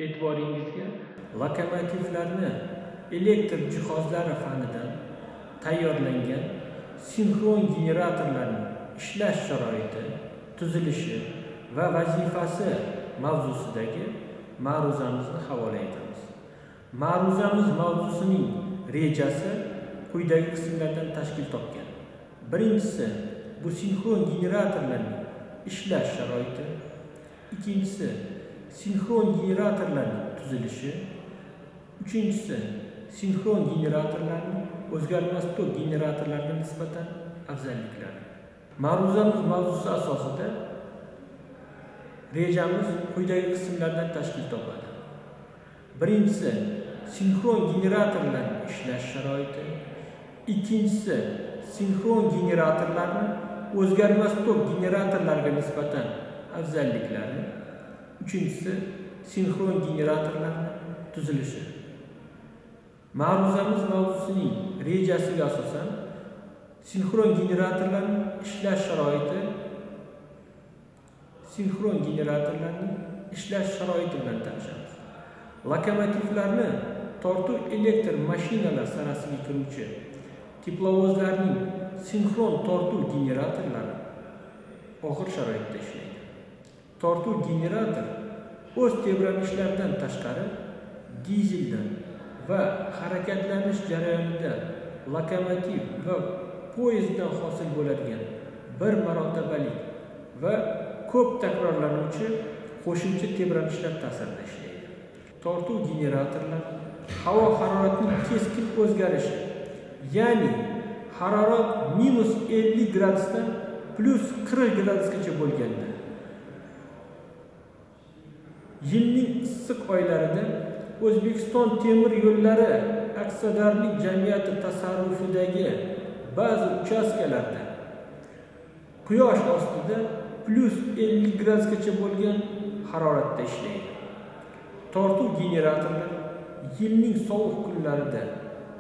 E'tiboringizga lokomotivlarni elektr jihozlari fanidan tayyorlangan sinxron generatorlarning ishlash sharoiti, tuzilishi va vazifasi mavzusidagi ma'ruzamizni havola etamiz. Ma'ruzamiz mavzusining rejasi quyidagi qismlardan tashkil topgan. Birinchisi, bu sinxron generatorlarning ishlash sharoiti. Ikkinchisi, sinxron generatorlarning tuzilishi. Uchinchisi, sinxron generatorlarning o'zgarmas tok generatorlarga nisbatan afzalliklari. Ma'ruzamiz mavzusi asosida rejamiz quyidagi qismlardan tashkil topadi. Birinchisi, sinxron generatorlarning ishlash sharoiti. Ikkinchisi, sinxron generatorlarni o'zgarmas tok generatorlarga nisbatan afzalliklari. Uchinchisi, sinxron generatorlarning tuzilishi. Ma'ruzamiz mavzusining rejasiga asosan sinxron generatorlarning ishlash sharoiti bilan tanishamiz. Lokomotivlarni tortuv elektr mashinalar sarasiga kiruvchi teplovozlarning sinxron tortuv generatorlari og'ir sharoitda ishlaydi. Tortuv generator o'z tebranishlaridan tashqari dizeldan va harakatlanish jarayonida lokomotiv va poyezddan hosil bo'ladigan bir marotabalik va ko'p takrorlanuvchi qo'shimcha tebranishlar ta'sirida ishlaydi. Tortuv generatorlar havo haroratining keskin o'zgarishi, ya'ni harorat -50 gradusdan +40 gradusgacha bo'lganda, yilning issiq oylarida O'zbekiston temir yo'llari aksiyadorlik jamiyati tasarrufidagi ba'zi uchastkalarda quyosh ostida +50 gradusgacha bo'lgan haroratda ishlaydi. Tortuv generatorlar yilning sovuq kunlarida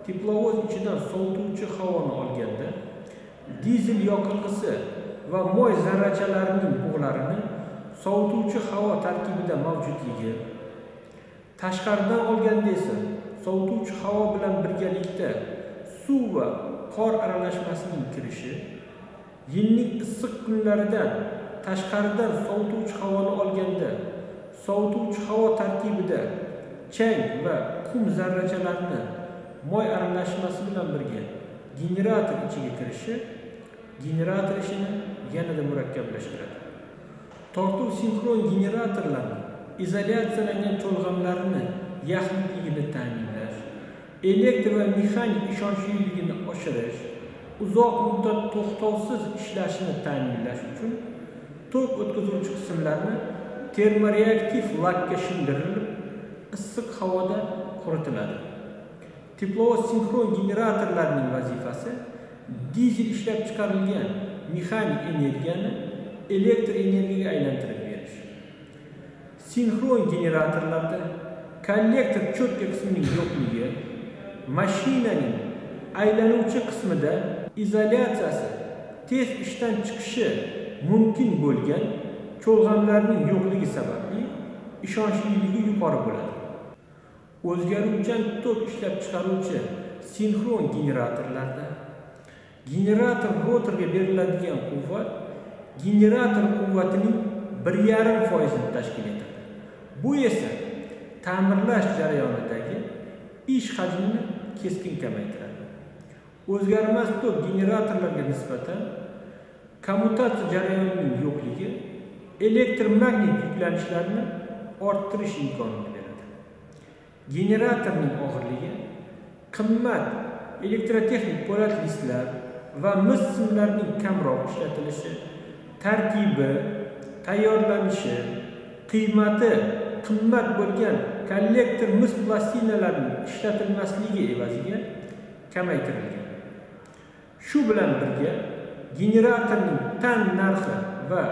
teplovoz ichidan sovutuvchi havoni olganda dizel yoqilg'isi va moy zarrachalarining bug'larini sovutuvchi havo tarkibida mavjudligi, tashqaridan olganda esa sovutuvchi havo bilan birgalikda suv va qor aralashmasining kirishi, yilning issiq kunlaridan tashqaridan sovutuvchi havoni olganda sovutuvchi havo tarkibida chang va qum zarrachalarini moy aralashmasi bilan birga generator ichiga kirishi generator ishini yanada murakkablashtiradi. Tortuv sinxron generatorlarni izolyatsiyalangan cho'lg'amlarini yaxlitligini ta'minlash, elektr va mexanik ishonchliligini oshirish, uzoq muddat to'xtovsiz ishlashini ta'minlash uchun tok o'tkazuvchi qismlarni termoreaktiv lakka shimdirilib, issiq havoda quritiladi. Teplovoz sinxron generatorlarning vazifasi dizel ishlab chiqarilgan mexanik energiyani elektr energiyaga aylantirib berish. Sinxron generatorlarda kollektor cho'tka qismining yo'qligi, mashinaning aylanuvchi qismida izolyatsiyasi tez ishdan chiqishi mumkin bo'lgan cho'lg'amlarning yo'qligi sababli ishonchliligi yuqori bo'ladi. O'zgaruvchan tok ishlab chiqaruvchi sinxron generatorlarda generator rotorga beriladigan quvvat generator quvvatining 1,5%ni tashkil etadi. Bu esa ta'mirlash jarayonidagi ish hajmini keskin kamaytiradi. O'zgarmas tok generatorlarga nisbatan kommutatsiya jarayonining yo'qligi elektr magnit yuklanishlarini orttirish imkonini beradi. Generatorning og'irligi qimmat elektrotexnik po'lat listlar va mis simlarning kamroq ishlatilishi, tarkibi, tayyorlanishi, qiymati qimmat bo'lgan kollektor mis plastinalarining ishlatilmasligi evaziga kamaytirilgan. Shu bilan birga generatorning tan narxi va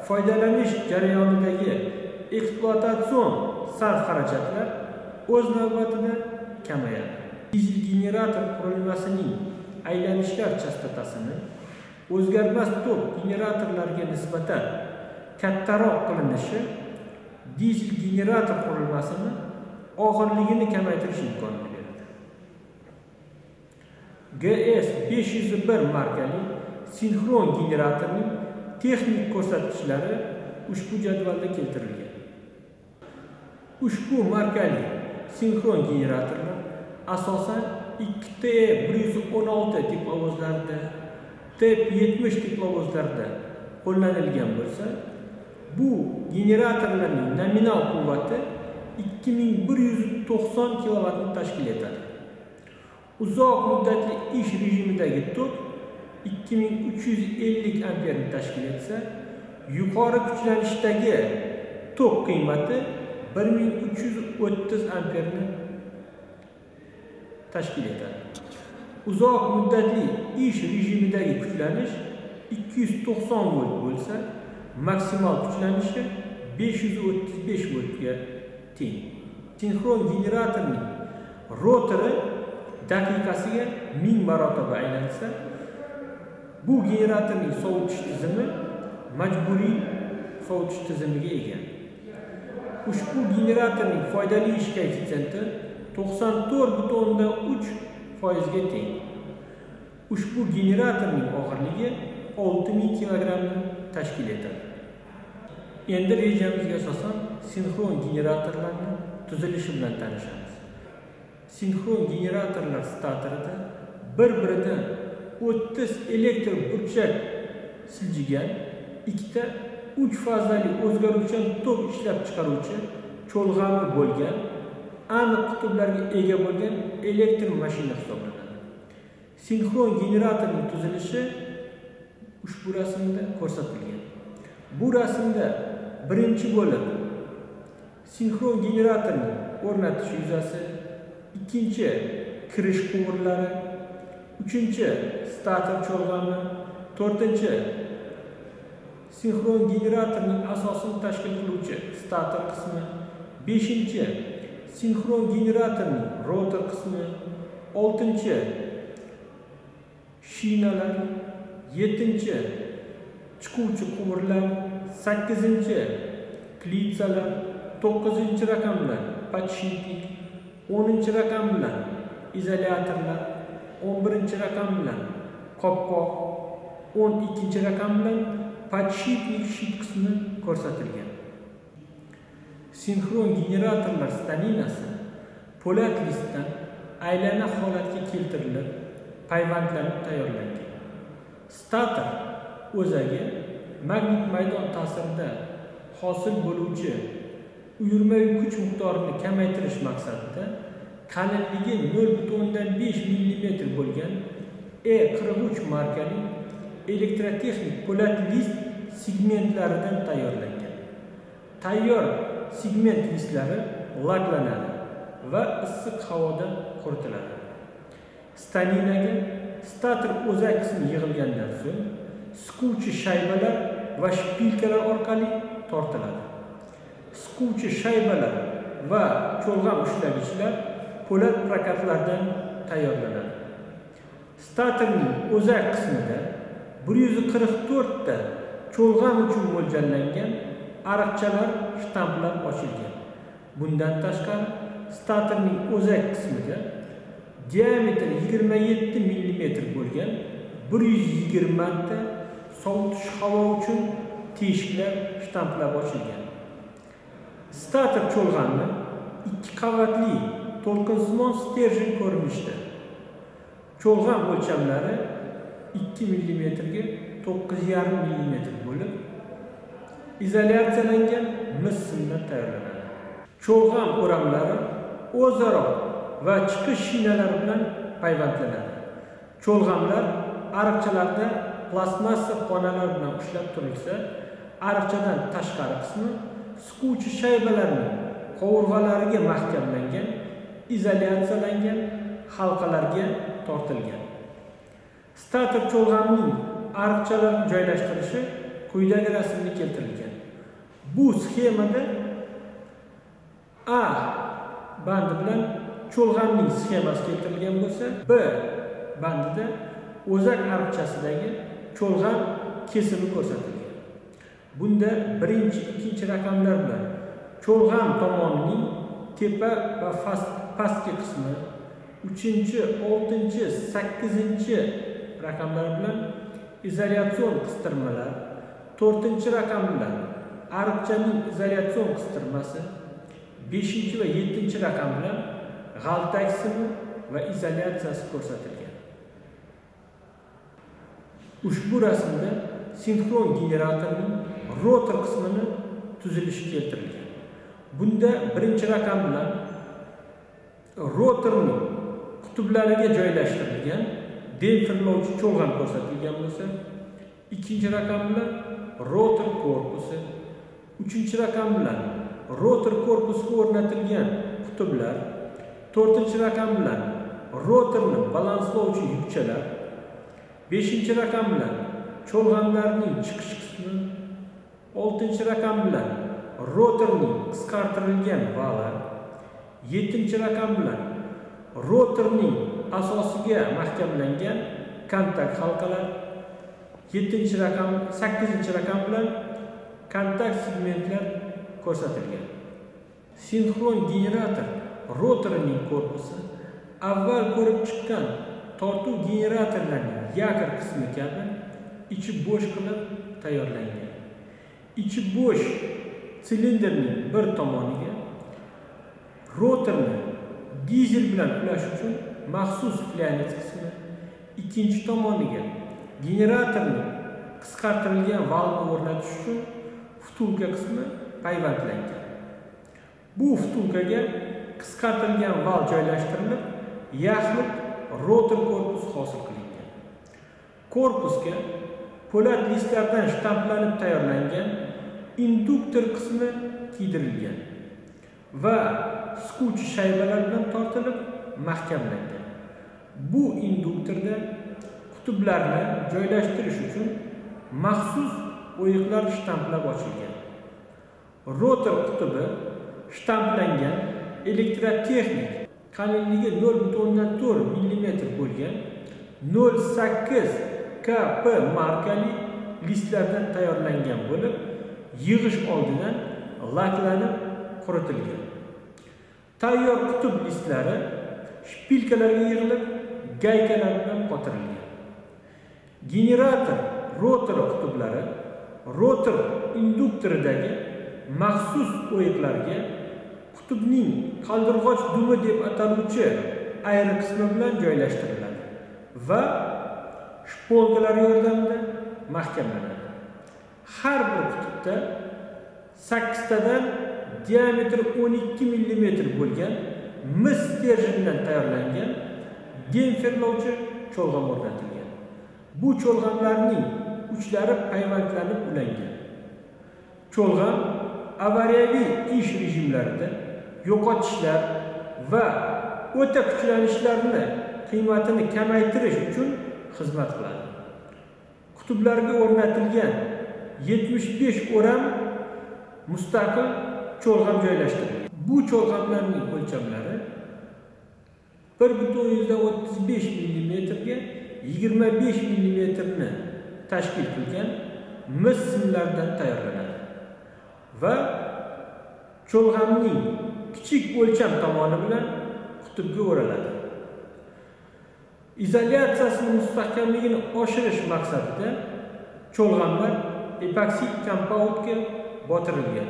foydalanish jarayonidagi ekspluatatsion sarf-xarajatlar o'z navbatida kamayadi. Dizel generator qurilmasining aylanishlar chastotasini o'zgarmas tok generatorlarga nisbatan kattaroq qilinishi dizel generator qurilmasini og'irligini kamaytirish imkonini beradi. GS 501 markali sinxron generatorning texnik ko'rsatkichlari ushbu jadvalda keltirilgan. Ushbu markali sinxron generatorlar asosan 2T116 teplovozlarida, T70 teplovozlarida qo'llanilgan bo'lsa, bu generatorlarning nominal quvvati 2190 kilovatni tashkil etadi. Uzoq muddatli ish rejimidagi tok 2350 amperni tashkil etsa, yuqori kuchlanishdagi tok qiymati 1330 amperni tashkil etadi. Uzoq muddatli ish rejimidagi kuchlanish 290 volt bo'lsa, maksimal kuchlanishi 535 voltga teng. Sinxron generatorning rotori daqiqasiga 1000 marotaba aylansa, bu generatorning sovutish tizimi majburiy sovutish tizimiga ega. Ushbu generatorning foydali ish koeffitsiyenti 94,3% ga teng. Ushbu generatorning og'irligi 6000 kilogramni tashkil etadi. Endi rejamizga asosan sinxron generatorlarning tuzilishi bilan tanishamiz. Sinxron generatorlar statorida bir-biridan 30 elektr burchak siljigan ikkita 3 fazali o'zgaruvchan tok ishlab chiqaruvchi cho'lg'ami bo'lgan aniq qutblarga ega bo'lgan elektr mashina hisoblanadi. Sinxron generatorning tuzilishi ushbu rasmda ko'rsatilgan. Bu rasmda birinchi bo'lib sinxron generatorning o'rnatish yuzasi, ikkinchi kirish quvurlari, uchinchi stator cho'lg'ami, to'rtinchi sinxron generatorning asosini tashkil qiluvchi stator qismi, beshinchi sinxron generatorning rotor qismi, oltinchi shinalar, yettinchi chiquvchi quvurlar, sakkizinchi klitsalar, to'qqizinchi raqam bilan podshipnik, 10 raqam bilan izolyatorlar, 11 raqam bilan qopqoq, 12 raqam bilan podshipnik shit qismi ko'rsatilgan. Sinxron generatorlar staninasi po'lat listdan aylana holatga keltirilib, payvandlanib tayyorlangan. Stator o'zagi magnit maydon ta'sirida hosil bo'luvchi uyurmaviy kuch miqdorini kamaytirish maqsadida qalinligi 0,5 mm bo'lgan E43 markali elektrotexnik po'lat list segmentlaridan tayyorlangan. Tayyor segment listlari laklanadi va issiq havoda quritiladi. Staninaga stator o'zak qismi yig'ilgandan so'ng siquvchi shaybalar va shpilkalar orqali tortiladi. Siquvchi shaybalar va cho'lg'am ushlagichlar po'lat prokatlardan tayyorlanadi. Statorning o'zak qismida 144 ta cho'lg'am uchun mo'ljallangan ariqchalar shtamplab ochilgan. Bundan tashqari statorning o'zak qismida diametri 27 mm bo'lgan 120 ta sovutish havo uchun teshiklar shtamplab ochilgan. Stator cho'lg'ami 2 qavatli to'lqinsimon sterjen ko'rinishda. Cho'lg'am o'lchamlari 2 mm ga 9,5 mm bo'lib, izolyatsiyalangan mis simdan tayyorlanadi. Cho'lg'am o'ramlari o'zaro va chiqish shinalari bilan payvandlanadi. Cho'lg'amlar ariqchalarda plastmassa xonalar bilan ushlab turilsa, ariqchadan tashqari qismi siquvchi shaybalarning qovurg'alariga mahkamlangan, izolyatsiyalangan halqalarga tortilgan. Stator cho'lg'amining ariqchalarini joylashtirishi quyidagi rasmda keltirilgan. Bu sxemada A bandi bilan cho'lg'amning sxemasi keltirilgan bo'lsa, B bandida o'zak ariqchasidagi cho'lg'am kesimi ko'rsatilgan. Bunda birinchi, ikkinchi raqamlar bilan Cho'lg'am tomonining tepa va pastki qismi, 3-chi, 6-chi, 8-chi raqamlar bilan izolyatsion qistirmalar, 4-chi raqam bilan ariqchaning izolyatsion qistirmasi, 5-chi va 7-chi raqam bilan g'altak simi va izolyatsiyasi ko'rsatilgan. Ushbu rasmda sinxron generatorning rotor qismini tuzilishi keltirilgan. Bunda birinchi raqam bilan rotorning qutublariga joylashtirilgan demperlovchi cho'lg'am ko'rsatilgan bo'lsa, ikkinchi raqam bilan rotor korpusi, uchinchi raqam bilan rotor korpusiga o'rnatilgan qutublar, to'rtinchi raqam bilan rotorni balanslovchi yukchalar, 5-chi raqam bilan cho'lg'amlarning chiqish qismi, 6-chi raqam bilan rotorning qisqartirilgan vali, 7-chi raqam bilan rotorning asosiga mahkamlangan kontakt halqalar, 7-chi raqam, 8-chi raqam bilan kontakt segmentlar ko'rsatilgan. Sinxron generator rotorining korpusi avval ko'rib chiqqan tortuv generatorlarining yakor qismi kabi ichi bo'sh qilib tayyorlangan. Ichi bo'sh silindrning bir tomoniga rotorni dizel bilan ulash uchun maxsus flanets qismi, ikkinchi tomoniga generatorni qisqartirilgan valni o'rnatish uchun vtulka qismi payvandlangan. Bu vtulkaga qisqartirilgan val joylashtirilib, yaxlit rotor korpusi hosil qilingan. Korpusga po'lat listlardan shtamplanib tayyorlangan induktor qismi kiydirilgan va siquvchi shaybalar bilan tortilib mahkamlangan. Bu induktorda qutublarni joylashtirish uchun maxsus o'yiqlar shtamplab ochilgan. Rotor qutubi shtamplangan elektrotexnik qalinligi 0,4 mm bo'lgan 0,8 KP markali listlardan tayyorlangan bo'lib, yig'ish oldidan laklanib quritilgan. Tayyor qutub listlari shpilkalarga yig'ilib, gaykalar bilan qotirilgan. Generator rotor qutublari rotor induktoridagi maxsus o'yiqlarga qutubning qaldirg'och dumi deb ataluvchi ayri qismi bilan joylashtiriladi va shpolkalar yordamida mahkamlanadi. Har bir qutubda 8 tadan diametri 12 mm bo'lgan mis sterjendan tayyorlangan demperlovchi cho'lg'am o'rnatilgan. Bu cho'lg'amlarning uchlari payvandlanib ulangan. Cho'lg'am avariyaviy ish rejimlarida yo'qotishlar va o'ta kuchlanishlarni qiymatini kamaytirish uchun xizmat qiladi. Qutublarga o'rnatilgan 75 o'ram mustaqil cho'lg'am joylashtirilgan. Bu cho'lg'amlarning o'lchamlari 1,35 mm ga 25 mm ni tashkil qilgan mis simlardan tayyorlanadi va cho'lg'amning kichik o'lcham tomoni bilan qutubga o'raladi. Izolyatsiyasining mustahkamligini oshirish maqsadida cho'lg'amlar epoksid kompaundga botirilgan.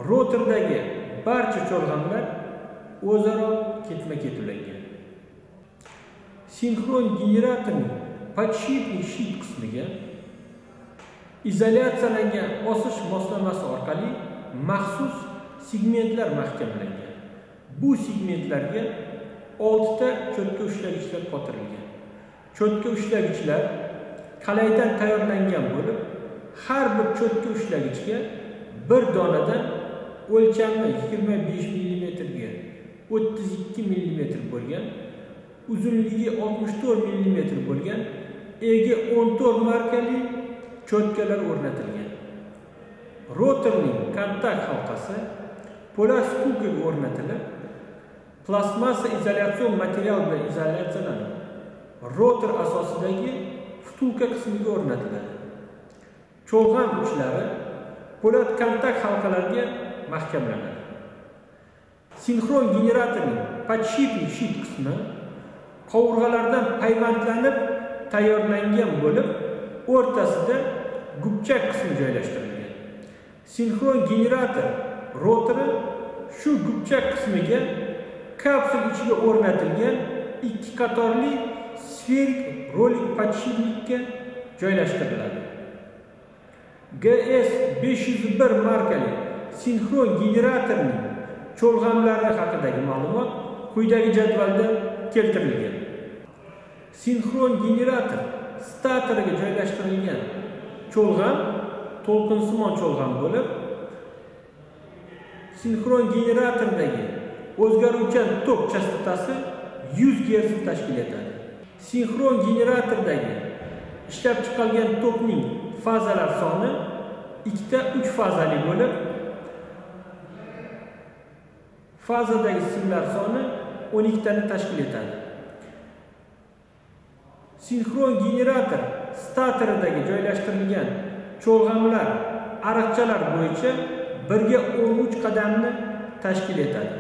Rotordagi barcha cho'lg'amlar o'zaro ketma-ket ulangan. Sinxron generatorning podshipnik shit qismiga izolyatsiyalangan osish moslamasi orqali maxsus segmentlar mahkamlangan. Bu segmentlarga 6 ta cho'tka ushlagichlar qotirilgan. Cho'tka ushlagichlar qalaydan tayyorlangan bo'lib, har bir cho'tka ushlagichga bir donadan o'lchami 25 mm ga 32 mm bo'lgan, uzunligi 64 mm bo'lgan EG14 markali cho'tkalar o'rnatilgan. Rotorning kontakt halqasi po'lat vtulkaga o'rnatilib, plastmassa izolyatsion material bilan izolyatsiyalanib, rotor asosidagi vtulka qismiga o'rnatiladi. Cho'lg'am uchlari po'lat kontakt halqalarga mahkamlanadi. Sinxron generatorning podshipnik shit qismi qovurg'alardan payvandlanib tayyorlangan bo'lib, o'rtasida gupchak qismi joylashtirilgan. Sinxron generator rotori shu gupchak qismiga kapsul ichiga o'rnatilgan 2 qatorli sferik rolik podshipnikka joylashtiriladi. GS501 markali sinxron generatorning cho'lg'amlari haqidagi ma'lumot quyidagi jadvalda keltirilgan. Sinxron generator statoriga joylashtirilgan cho'lg'am to'lqinsimon cho'lg'am bo'lib, sinxron generatordagi o'zgaruvchan tok chastotasi 100 Hz tashkil etadi. Sinxron generatordagi ishlab chiqarilgan tokning fazalar soni 2 ta 3 fazali bo'lib, fazadagi simlar soni 12 tani tashkil etadi. Sinxron generator statoridagi joylashtirilgan cho'lg'amlar ariqchalar bo'yicha 1 ga 13 qadamni tashkil etadi.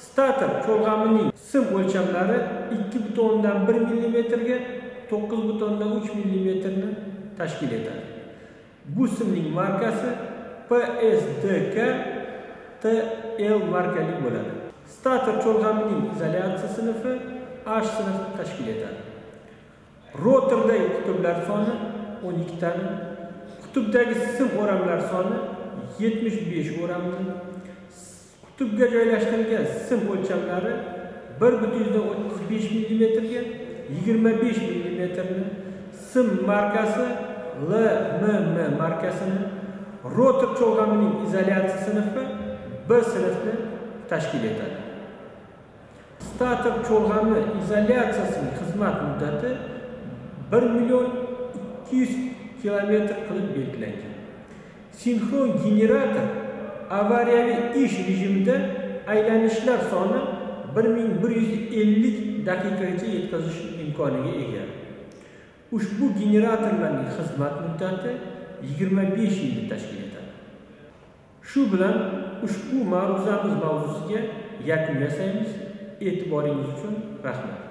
Stator cho'lg'amining sim o'lchamlari 2,1 mm ga 9,3 mm ni tashkil etadi. Bu simning markasi PSDK TL markali bo'ladi. Stator cho'lg'amining izolyatsiya sinfi H sinfini tashkil etadi. Rotordagi qutblar soni 12 tani, qutbdagi sim o'ramlar soni 75 o'ramni, qutbga joylashtirilgan sim o'lchamlari 1,35 mm ga 25 mm ni, sim markasi LMM markasini, rotor cho'lg'amining izolyatsiya sinfi B sinfini tashkil etadi. Stator cho'lg'ami izolyatsiyasining xizmat muddati 1 200 000 kilometr qilib belgilangan. Sinxron generator avariyaviy ish rejimida aylanishlar soni 1150 daqiqagacha yetkazish imkoniga ega. Ushbu generatorlarning xizmat muddati 25 yilni tashkil etadi. Shu bilan ushbu ma'ruzamiz mavzusiga yakun yasaymiz. E'tiboringiz uchun rahmat.